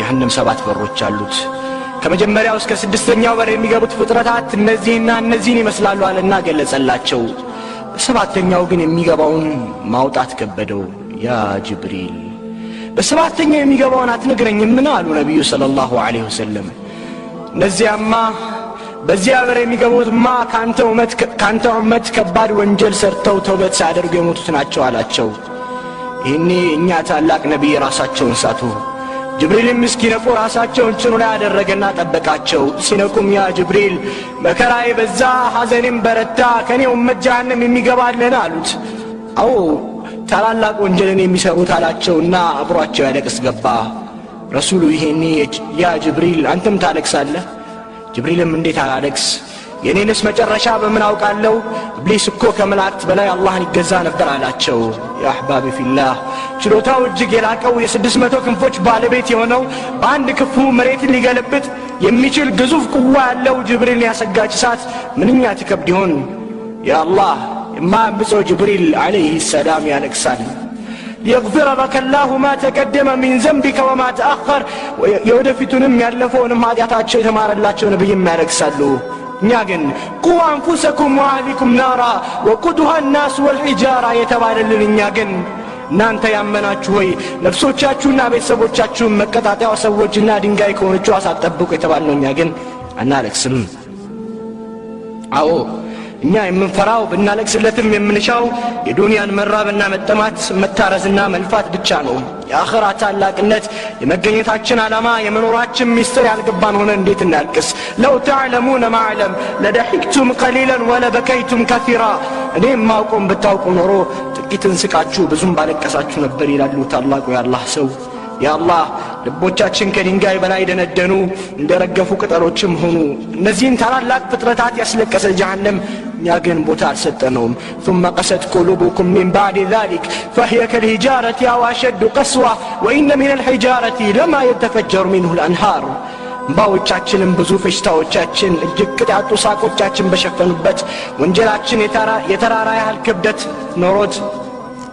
ጀሃነም ሰባት በሮች አሉት። ከመጀመሪያው እስከ ስድስተኛው በር የሚገቡት ፍጥረታት እነዚህና እነዚህን ይመስላሉ አለና ገለጸላቸው። በሰባተኛው ግን የሚገባውን ማውጣት ከበደው። ያ ጅብሪል፣ በሰባተኛው የሚገባውን አትነግረኝምን? አሉ ነቢዩ ሰለላሁ ዐለይሂ ወሰለም። እነዚያማ፣ በዚያ በር የሚገቡትማ ካንተ ኡመት ከባድ ወንጀል ሰርተው ተውበት ሳያደርጉ የሞቱት ናቸው አላቸው። ይህኔ እኛ ታላቅ ነቢይ ራሳቸውን ሳቱ። ጅብሪልም እስኪነቁ ራሳቸውን ጭኑ ላይ አደረገና ጠበቃቸው። ሲነቁም ያ ጅብሪል፣ መከራዬ በዛ፣ ሐዘኔም በረታ፣ ከኔ ኡመት ጀሃነም የሚገባ አለን አሉት። አዎ፣ ታላላቅ ወንጀልን የሚሰሩት አላቸውና አብሯቸው ያለቅስ ገባ። ረሱሉ ይሄኔ ያ ጅብሪል፣ አንተም ታለቅሳለህ? ጅብሪልም እንዴት አላለቅስ? የኔንስ መጨረሻ በምን አውቃለሁ? ኢብሊስ እኮ ከመላእክት በላይ አላህን ይገዛ ነበር አላቸው። ያ አሕባቢ ፊላህ፣ ችሎታው እጅግ የላቀው፣ የ600 ክንፎች ባለቤት የሆነው፣ በአንድ ክንፉ መሬትን ሊገለብጥ የሚችል ግዙፍ ቁዋ ያለው ጅብሪልን ያሰጋች እሳት ምንኛ ትከብድ ይሆን? ያ አላህ፣ የማያምፀው ጅብሪል ዓለይሂ ሰላም ያለቅሳል። ليغفر لك الله ما تقدم من ذنبك وما تأخر፣ የወደፊቱንም ያለፈውንም ኃጢአታቸው የተማረላቸው ነብይም ያለቅሳሉ። እኛ ግን قوا أنفسكم وأهليكم نارا وقودها الناس والحجارة የተባለልን እኛ ግን እናንተ ያመናችሁ ሆይ፣ ነፍሶቻችሁና ቤተሰቦቻችሁን መቀጣጠያው ሰዎችና ድንጋይ ከሆነችው እሳት ጠብቁ የተባልነው እኛ ግን አናለቅስም። አዎ፣ እኛ የምንፈራው፣ ብናለቅስለትም የምንሻው የዱንያን መራብና መጠማት፣ መታረዝና መልፋት ብቻ ነው። የአኸራ ታላቅነት፣ የመገኘታችን ዓላማ፣ የመኖራችን ሚስጥር ያልገባን ሆነ እንዴት እናልቅስ? لو تعلمون ما أعلم لضحكتم قليلا ولبكيتم كثيرا። እኔ የማውቀውን ብታውቁ ኖሮ ጥቂትን ስቃችሁ ብዙም ባለቀሳችሁ ነበር ይላሉ ታላቁ የአላህ ሰው። ያ አላህ፣ ልቦቻችን ከድንጋይ በላይ ደነደኑ፣ እንደ ረገፉ ቅጠሎችም ሆኑ። እነዚህን ታላላቅ ፍጥረታት ያስለቀሰ ጀሃነም እኛ ግን ቦታ አልሰጠነውም። ثم قست قلوبكم من بعد ذلك فهي كالحجارة أو أشد قسوة وإن من الحجارة لما يتفجر منه الأنهار። እምባዎቻችንም ብዙ፣ ፌሽታዎቻችን እጅግ ቅጥ ያጡ ሳቆቻችን በሸፈኑበት፣ ወንጀላችን የተራራ ያህል ክብደት ኖሮት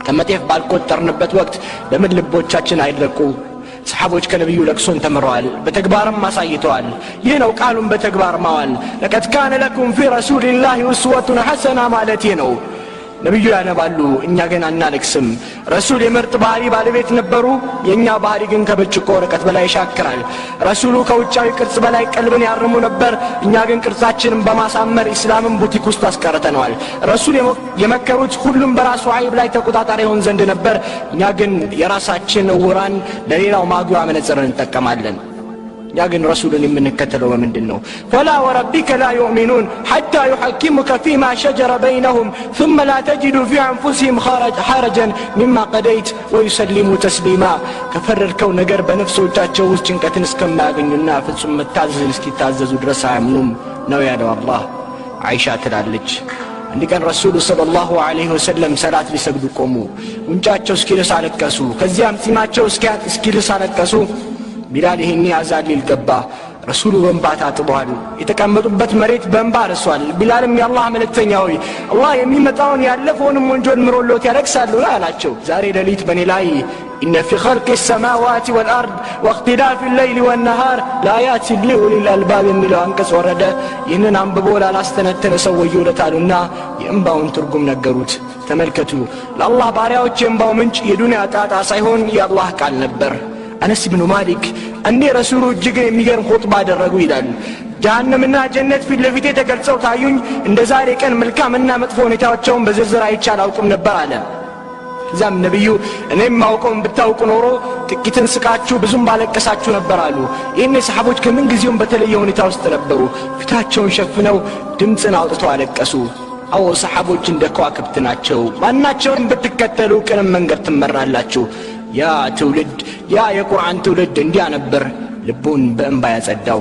ከመጤፍ ባልቆጠርንበት ወቅት ለምን ልቦቻችን አይድረቁ? ሰሓቦች ከነቢዩ ለቅሶን ተምረዋል፣ በተግባርም አሳይተዋል። ይህ ነው ቃሉን በተግባር ማዋል። لقد كان لكم في رسول الله أسوة حسنة ማለት ይህ ነው። ነቢዩ ያነባሉ፣ እኛ ግን አናለቅስም። ረሱል የምርጥ ባህሪ ባለቤት ነበሩ። የእኛ ባህሪ ግን ከብርጭቆ ወረቀት በላይ ይሻክራል። ረሱሉ ከውጫዊ ቅርጽ በላይ ቀልብን ያርሙ ነበር። እኛ ግን ቅርጻችንን በማሳመር ኢስላምን ቡቲክ ውስጥ አስቀርተነዋል። ረሱል የመከሩት ሁሉም በራሱ አይብ ላይ ተቆጣጣሪ ይሆን ዘንድ ነበር። እኛ ግን የራሳችን እውራን ለሌላው ማጉያ መነጽር እንጠቀማለን። እኛ ግን ረሱልን የምንከተለው በምንድን ነው? فلا وربك لا يؤمنون حتى يحكموك فيما شجر بينهم ثم لا يجدوا في أنفسهم حرجا مما قضيت ويسلموا تسليما። ከፈረድከው ነገር በነፍሶቻቸው ውስጥ ጭንቀትን እስከማያገኙና ፍጹም መታዘዝን እስኪታዘዙ ድረስ አያምኑም ነው ያለው አላህ። አይሻ ትላለች፣ አንድ ቀን ረሱሉ ሰለላሁ ዐለይሂ ወሰለም ሰላት ሊሰግዱ ቆሙ። ጉንጫቸው እስኪልስ አለቀሱ። ከዚያም ጺማቸው እስኪልስ አለቀሱ። ቢላል ይሄኔ አዛን ሊል ገባ። ረሱሉ በእንባ ታጥበዋል። የተቀመጡበት መሬት በእንባ ርሷል። ቢላልም የአላህ መልእክተኛ ሆይ፣ አላህ የሚመጣውን ያለፈውንም ወንጀል ምሮሎት ያለቅሳሉ አላቸው። ዛሬ ሌሊት በእኔ ላይ إن في خلق السماوات والأرض واختلاف الليل والنهار لآيات لأولي الألباب የሚለው አንቀጽ ወረደ። ይህንን አንብቦ ላላስተነተነ ሰው ወዮለት አሉና የእንባውን ትርጉም ነገሩት። ተመልከቱ፣ ለአላህ ባሪያዎች የእንባው ምንጭ የዱንያ ጣጣ ሳይሆን የአላህ ቃል ነበር። አነስ ብኑ ማሊክ እኔ ረሱሉ እጅግ የሚገርም ኹጥባ አደረጉ ይላል። ጀሃነምና ጀነት ፊት ለፊቴ ተገልጸው ታዩኝ። እንደ ዛሬ ቀን መልካምና መጥፎ ሁኔታቸውን በዝርዝር አይቼ አላውቅም ነበር አለ። ከዚያም ነቢዩ እኔም ማውቀውን ብታውቁ ኖሮ ጥቂትን ስቃችሁ ብዙም ባለቀሳችሁ ነበር አሉ። ይህን ሰሓቦች ከምን ጊዜውም በተለየ ሁኔታ ውስጥ ነበሩ። ፊታቸውን ሸፍነው ድምፅን አውጥተው አለቀሱ። አዎ፣ ሰሓቦች እንደ ከዋክብት ናቸው። ማናቸውን ብትከተሉ ቅንም መንገድ ትመራላችሁ። ያ ትውልድ፣ ያ የቁርአን ትውልድ እንዲያ ነበር ልቡን በእንባ ያጸዳው።